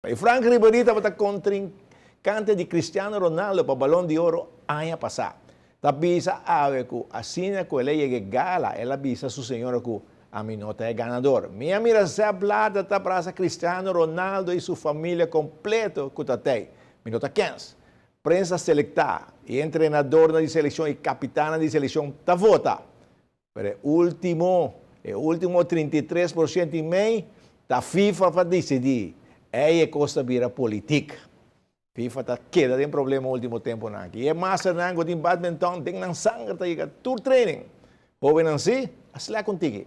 E Franck Ribery tabata kontrinkante di Cristiano Ronaldo pa Balon di Oro aña pasá. Ta bisa awe ku asina ku el a yega e gala el a bisa su señora ku ami no ta e ganador. Mi a mira Sepp Blatter ta brasa Cristiano Ronaldo i su familia kompleto ku ta tei. Mi no ta kens. Prensa selektá i entrenadornan di selekshon i kapitannan di selekshon ta vota. Pero e ultimo, e ultimo 33% i mei ta FIFA pa disidí. Ei e kos ta bira politik. FIFA ta keda den problema ultimo temponan aki. I e masternan ku tin badminton den nan sanger ta yega tur training. Hobennan si, a slèk un tiki.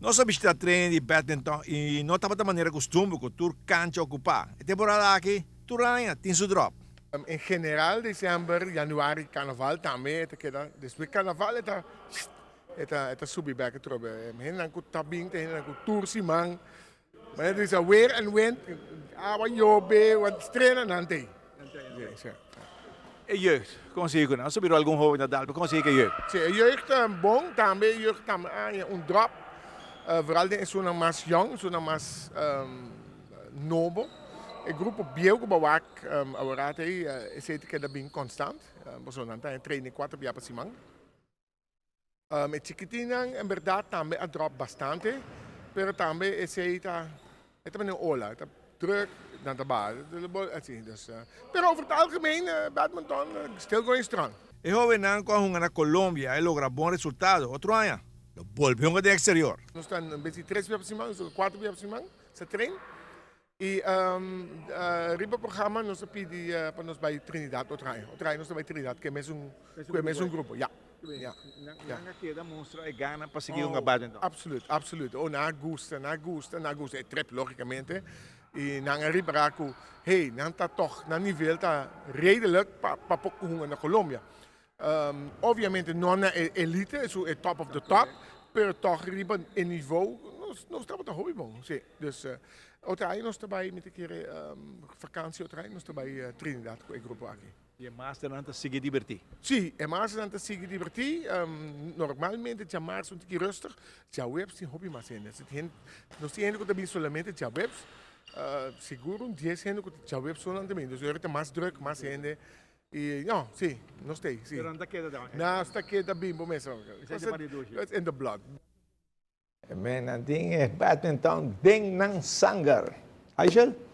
Nos a bishita training di badminton i no tabata manera kustumber ku tur kancha okupá. E temporada aki tur aña tin su dròp. En general december, januari carnaval tambe e ta keda, despues carnaval e ta e ta e ta subi bek atrobe. Hendenan ku ta bin ta hendenan ku tur siman, manera ta bisa weer en wind, awa yobe, want strena nan ta ei. E jeugd, kon sigui ku nan? Nos a bira algun hoben ta dal, pero kon sigui ku e jeugd? Si, e jeugd ta bon tambe, e jeugd tambe a haña un drop, vooral den esunnan mas yong, esunnan mas nobo. E grupo bieu ku bo wak aworat ei, esei ta keda bin konstant, pasobra nan ta haña training kuater bia pa siman. E chikitinnan en berdad tambe a drop bastante, pero tambe esey ta e ta mane un ola, e ta druk, nan ta baha, así dus. Pero over het algemeen badminton still going strong. E hobennan ku a hunga na Colombia a logra bon resultado, otro aña lo bolbe hunga den exterior. Nos ta en bes di tres bia pa siman, nos ta kuater bia pa siman sa train y riba programa nos a pidi pa nos bai Trinidad otro aña. Otro aña nos ta bai Trinidad ku e mesun ku e mesun grupo, ya. Ya. Nan a keda mustra e gana pa sigui hunga badminton. Absoluut, absoluut. Oh, nan a gusta, nan a gusta, nan a gusta e trip logicamente. Y nan a ripara ku, hey, nan ta tog, nan nivel ta redelijk pa pa por hunga na Colombia. Obviamente no na e elite, esun e top of the top, pero tog riba e nivo nos nos tabata hopi bon, si. Dus otro aña nos ta bai, mi ta kere vakantie otro aña nos ta bai Trinidad ku e grupo aki. I e masternan ta sigui dibertí? Si, e masternan ta sigui dibertí. Normalmente djamarsa un tiki rustig, djaweps tin hopi mas hende. Nos tin hende ku ta bini solamente djaweps, sigur un dies hende ku ta djaweps solamente ta bini. Dus ora ta mas druk, mas hende. I no, si, nos ta ei, si. Pero nan ta keda den. Nan ta keda bimbo mes. It's in the blood. Men nan tin e badminton den nan sanger. Haishel?